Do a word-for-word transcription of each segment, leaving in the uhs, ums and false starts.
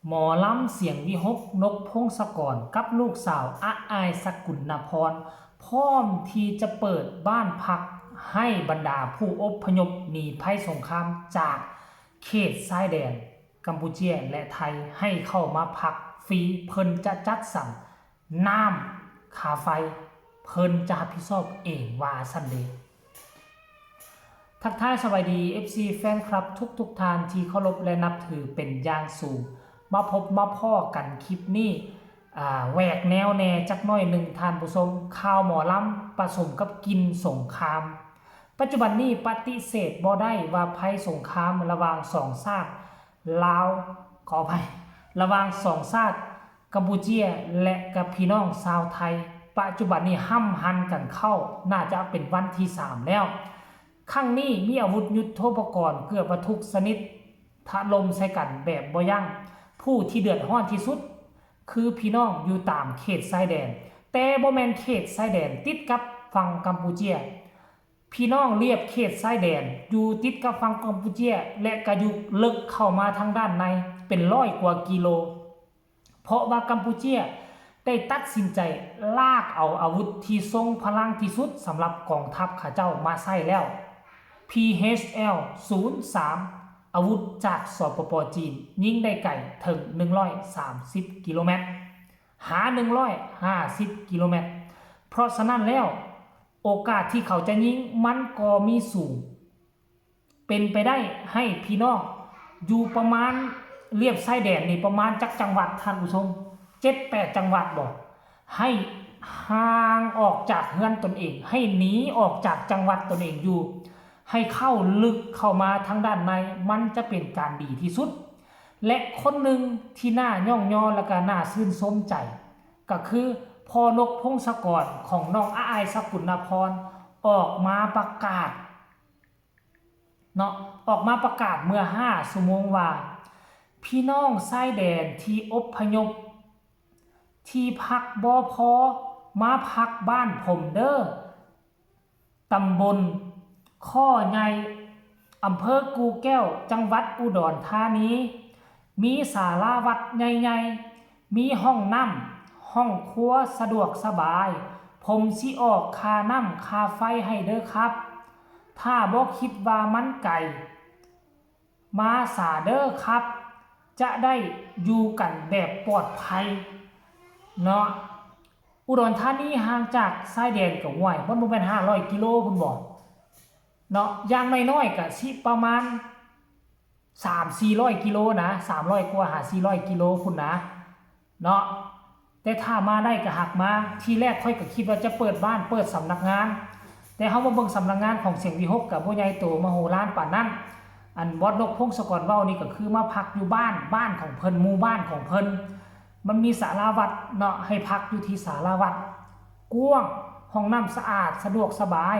หมอลำเสียงวิหก นกพงศกร กับลูกสาว ออาย สกุลนพร พร้อมที่จะเปิดบ้านพักให้บรรดาผู้อพยพหนีภัยสงครามจากเขตชายแดนกัมพูเชีย และไทย ให้เข้ามาพักฟรี เพิ่นจะจัดสรรน้ำ ค่าไฟ เพิ่นจะรับผิดชอบเอง ว่าซั่นเด้. ทักทายสบายดี เอฟซี แฟนคลับทุกๆท่านที่เคารพและนับถือเป็นอย่างสูง มาพบมาพ้อกันคลิปนี้ อ่า แหวกแนวแหน่จักหน่อยหนึ่งท่านผู้ชม ข่าวหมอลำผสมกับกลิ่นสงคราม ปัจจุบันนี้ปฏิเสธบ่ได้ว่าภัยสงครามระหว่างสองชาติ ลาว ขออภัย ระหว่างสองชาติ กัมพูเชีย และกับพี่น้องชาวไทย ปัจจุบันนี้ห้ำหั่นกันเข้า น่าจะเป็นวันที่สามแล้ว ครั้งนี้มีอาวุธยุทโธปกรณ์เกือบว่าทุกชนิด ถล่มใส่กันแบบบ่ยั้ง ผู้ที่เดือดร้อนที่สุด คือพี่น้องอยู่ตามเขตชายแดน แต่บ่แม่นเขตชายแดนติดกับฝั่งกัมพูเชีย พี่น้องเลียบเขตชายแดนอยู่ติดกับฝั่งกัมพูเชีย และก็อยู่ลึกเข้ามาทางด้านในเป็นร้อยกว่ากิโล เพราะว่ากัมพูเชียได้ตัดสินใจลากเอาอาวุธที่ทรงพลังที่สุดสำหรับกองทัพเขาเจ้ามาใช้แล้ว พีเอชแอล ศูนย์สาม อาวุธจาก สปป จีน ยิงได้ไกลถึง หนึ่งร้อยสามสิบกิโลเมตร หา หนึ่งร้อยห้าสิบกิโลเมตร เพราะฉะนั้นแล้ว โอกาสที่เขาจะยิงมันก็มีสูง เป็นไปได้ให้พี่น้องอยู่ประมาณเลียบชายแดนนี่ประมาณจักจังหวัดท่านผู้ชม เจ็ดแปดจังหวัดบ่ ให้ห่างออกจากเฮือนตนเอง ให้หนีออกจากจังหวัดตนเองอยู่ ให้เข้าลึกเข้ามาทางด้านใน มันจะเป็นการดีที่สุด และคนหนึ่งที่น่าย่องยอและก็น่าชื่นชมใจ ก็คือพ่อนกพงศกรของน้องออาย สกุลนพร ออกมาประกาศเนาะ ออกมาประกาศเมื่อห้าชั่วโมงว่า พี่น้องชายแดนที่อพยพ ที่พักบ่พอ มาพักบ้านผมเด้อ ตำบลข้อใหญ่ อำเภอกู่แก้ว จังหวัดอุดรธานี มีศาลาวัดใหญ่ๆ มีห้องน้ำ ห้องครัวสะดวกสบาย ผมสิออกค่าน้ำค่าไฟให้เด้อครับ ถ้าบ่คิดว่ามันไกล มาสาเด้อครับ จะได้อยู่กันแบบปลอดภัย เนาะ อุดรธานีห่างจากชายแดนก็ ห้วย มันบ่แม่นห้าร้อยกิโลพุ้นบ่ เนาะ อย่างน้อยๆก็สิประมาณ สามสี่ร้อยกิโลนะ สามร้อยกว่าหาสี่ร้อยกิโลพุ้นนะ เนาะ แต่ถ้ามาได้ก็หากมา ทีแรกข้อยก็คิดว่าจะเปิดบ้าน เปิดสำนักงาน แต่เฮามาเบิ่งสำนักงานของเสียงวิหกก็บ่ใหญ่โตมโหฬารปานนั้น อันบอสนกพงศกรเว้านี่ก็คือมาพักอยู่บ้าน บ้านของเพิ่น หมู่บ้านของเพิ่น มันมีศาลาวัดเนาะ ให้พักอยู่ที่ศาลาวัด กว้าง ห้องน้ำสะอาด สะดวกสบาย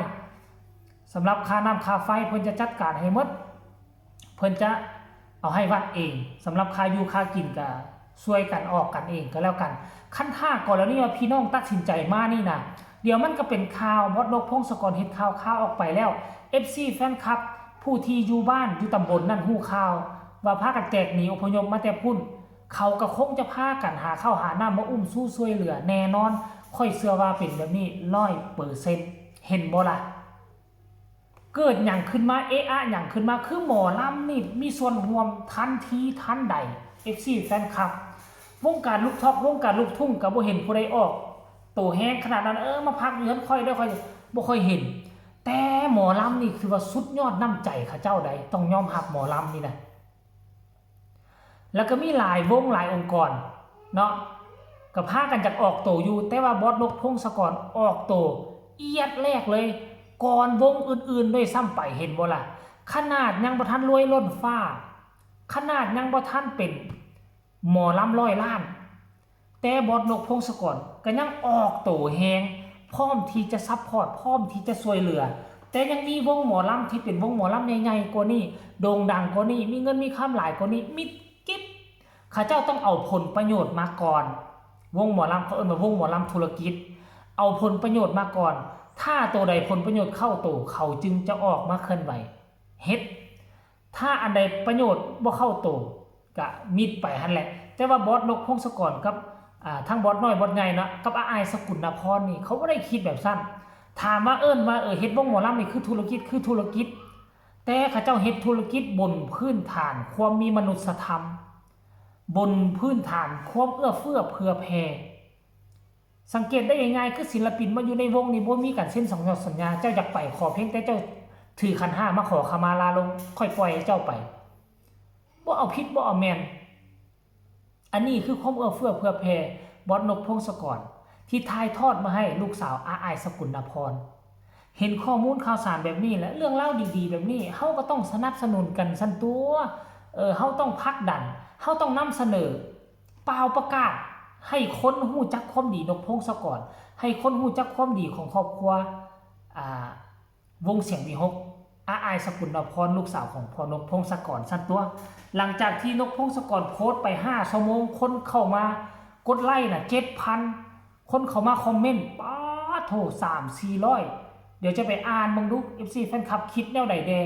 สำหรับค่าน้ำค่าไฟเพิ่นจะจัดการให้หมด เพิ่นจะเอาให้วัดเอง สำหรับค่าอยู่ค่ากินก็ช่วยกันออกกันเองก็แล้วกัน คันถ้ากรณีว่าพี่น้องตัดสินใจมานี่นะ เดี๋ยวมันก็เป็นข่าว บอสนกพงศกรเฮ็ดข่าว ข่าวออกไปแล้ว เอฟซี แฟนคลับ ผู้ที่อยู่บ้านอยู่ตำบลนั่นฮู้ข่าว ว่าพากันแตกหนีอพยพมาแต่พุ้น เขาก็คงจะพากันหาข้าวหาน้ำมาอุ้มชูช่วยเหลือแน่นอน ข้อยเชื่อว่าเป็นแบบนี้ร้อยเปอร์เซ็นต์ เห็นบ่ล่ะ เกิดหยังขึ้นมา เอะอะหยังขึ้นมา คือหมอลำนี่มีส่วนร่วมทันทีทันใด เอฟซี แฟนคลับ วงการลูกทุ่ง วงการลูกทุ่งก็บ่เห็นผู้ใดออกโตแฮงขนาดนั้น เออ มาพักอยู่เฮือนข้อยเด้อ ข้อยบ่ค่อยเห็น แต่หมอลำนี่คือว่าสุดยอดน้ำใจเขาเจ้าใด ต้องยอมรับหมอลำนี่นะ แล้วก็มีหลายวงหลายองค์กรเนาะ ก็พากันอยากออกโตอยู่ แต่ว่าบอสนกพงศกรออกโตเอียดแรกเลย ก่อนวงอื่นๆด้วยซ้ำไป เห็นบ่ล่ะ ขนาดยังบ่ทันรวยล้นฟ้า ขนาดยังบ่ทันเป็นหมอลำร้อยล้าน แต่บอสนกพงศกรก็ยังออกโตแฮง พร้อมที่จะซัพพอร์ต พร้อมที่จะช่วยเหลือ แต่ยังมีวงหมอลำที่เป็นวงหมอลำใหญ่ๆกว่านี้ โด่งดังกว่านี้ มีเงินมีคำหลายกว่านี้ มิดกิบ เขาเจ้าต้องเอาผลประโยชน์มาก่อน วงหมอลำเขาเอิ้นว่าวงหมอลำธุรกิจ เอาผลประโยชน์มาก่อน ถ้าโตใดผลประโยชน์เข้าโต เขาจึงจะออกมาเคลื่อนไหว เฮ็ด ถ้าอันใดประโยชน์บ่เข้าโต กะมิดไปหั่นแหละ แต่ว่าบอสนกพงศกรกับอ่าทั้งบอสน้อยบอสใหญ่เนาะ กับอาอ้ายสกุลนพรนี่ เขาบ่ได้คิดแบบซั่น ถามว่าเอิ้นว่าเออเฮ็ดวงหมอลำนี่คือธุรกิจ คือธุรกิจ แต่เขาเจ้าเฮ็ดธุรกิจบนพื้นฐานความมีมนุษยธรรม บนพื้นฐานความเอื้อเฟื้อเผื่อแผ่ สังเกตได้ง่ายๆ คือศิลปินมาอยู่ในวงนี่บ่มีการเซ็นสัญญาสัญญา เจ้าอยากไปขอเพียงแต่เจ้าถือขันห้ามาขอขมาลาลง ค่อยปล่อยให้เจ้าไป บ่เอาผิดบ่เอาแม่น อันนี้คือความเอื้อเฟื้อเผื่อแผ่ บอสนกพงศกร ที่ถ่ายทอดมาให้ลูกสาวอาอ้ายสกุลนพร เห็นข้อมูลข่าวสารแบบนี้และเรื่องราวดีๆ แบบนี้ เฮาก็ต้องสนับสนุนกันซั่นตั่ว เออ เฮาต้องผลักดัน เฮาต้องนำเสนอ เป่าประกาศให้คนฮู้จักความดีนกพงศกร ให้คนฮู้จักความดีของครอบครัว อ่า วงเสียงวิหค อาอ้ายสกุลนพร ลูกสาวของพ่อนกพงศกรซั่นตั่ว หลังจากที่นกพงศกรโพสต์ไปห้าชั่วโมง คนเข้ามากดไลค์น่ะ เจ็ดพัน คนเข้ามาคอมเมนต์ ป๊าดโถ สามสี่ร้อย เดี๋ยวจะไปอ่านเบิ่งดู เอฟซี แฟนคลับ คิดแนวใดแด่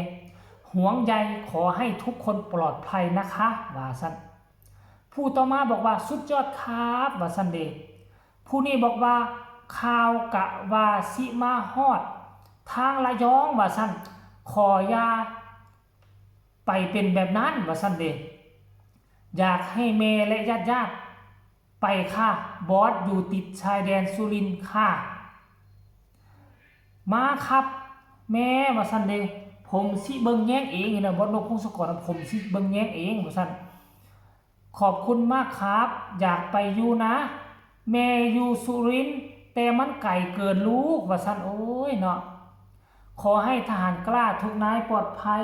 ห่วงใย ขอให้ทุกคนปลอดภัยนะคะ ว่าซั่น ผู้ต่อมาบอกว่า สุดยอดครับ ว่าซั่นเด้ ผู้นี้บอกว่า ข่าวกะว่าสิมาฮอดทางระยอง ว่าซั่น ขออย่าไปเป็นแบบนั้น ว่าซั่นเด้ อยากให้แม่และญาติๆ ไปค่ะ บอสอยู่ติดชายแดนสุรินทร์ค่ะ มาครับ แม่ ว่าซั่นเด้ ผมสิเบิ่งแยงเอง เห็นบ่ บอสนกพงศกร ผมสิเบิ่งแยงเอง ว่าซั่น ขอบคุณมากครับ อยากไปอยู่นะ แม่อยู่สุรินทร์ แต่มันไกลเกินลูก ว่าซั่น โอ้ยเนาะ ขอให้ทหารกล้าทุกนายปลอดภัย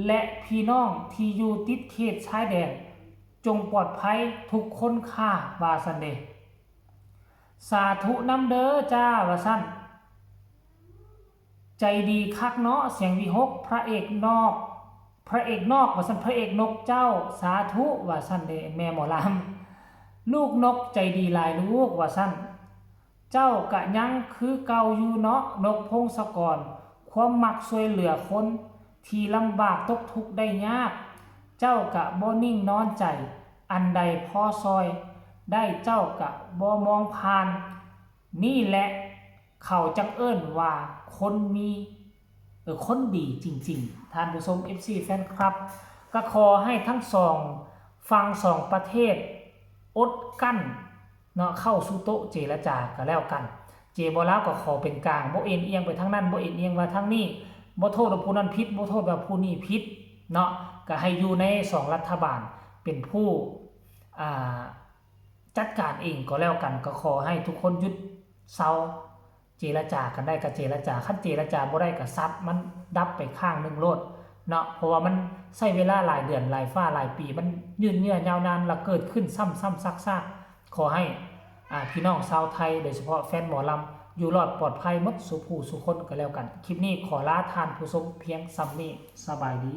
และพี่น้องที่อยู่ติดเขตชายแดน จงปลอดภัยทุกคนค่ะ ว่าซั่นเด้ สาธุนำเด้อจ้า ว่าซั่น ใจดีคักเนาะ เสียงวิหค พระเอกนอก พระเอกนอก ว่าซั่น พระเอกนกเจ้า สาธุ ว่าซั่นเด้ แม่หมอลำ ลูกนกใจดีหลายลูก ว่าซั่น เจ้ากะยังคือเก่าอยู่เนาะ นกพงศกร ความมักช่วยเหลือคนที่ลำบากตกทุกข์ได้ยาก เจ้ากะบ่นิ่งนอนใจ อันใดพอซอยได้เจ้ากะบ่มองผ่าน นี่แหละเขาจังเอิ้นว่าคนมี เออ คนดีจริงๆ ท่านผู้ชม เอฟซี แฟนคลับ ก็ขอให้ทั้งสองฝั่งสองประเทศอดกั้นเนาะ เข้าสู่โต๊ะเจรจาก็แล้วกัน เจบ่าวลาวก็ขอเป็นกลาง บ่เอ็นเอียงไปทางนั้น บ่เอ็นเอียงว่าทางนี้ บ่โทษว่าผู้นั้นผิด บ่โทษว่าผู้นี้ผิดเนาะ ก็ให้อยู่ในสองรัฐบาล เป็นผู้ อ่า จัดการเองก็แล้วกัน ก็ขอให้ทุกคนหยุดเซา เจรจากันได้ก็เจรจา คันเจรจาบ่ได้ก็ซัดมันดับไปข้างหนึ่งโลดเนาะ เพราะว่ามันใช้เวลาหลายเดือนหลายฟ้าหลายปี มันยืดเยื้อยาวนาน แล้วเกิดขึ้นซ้ำๆซากๆ ขอให้ อ่า พี่น้องชาวไทย โดยเฉพาะแฟนหมอลำ อยู่รอดปลอดภัยหมดสู่ผู้สู่คนก็แล้วกัน คลิปนี้ขอลาท่านผู้ชมเพียงส่ำนี้ สบายดี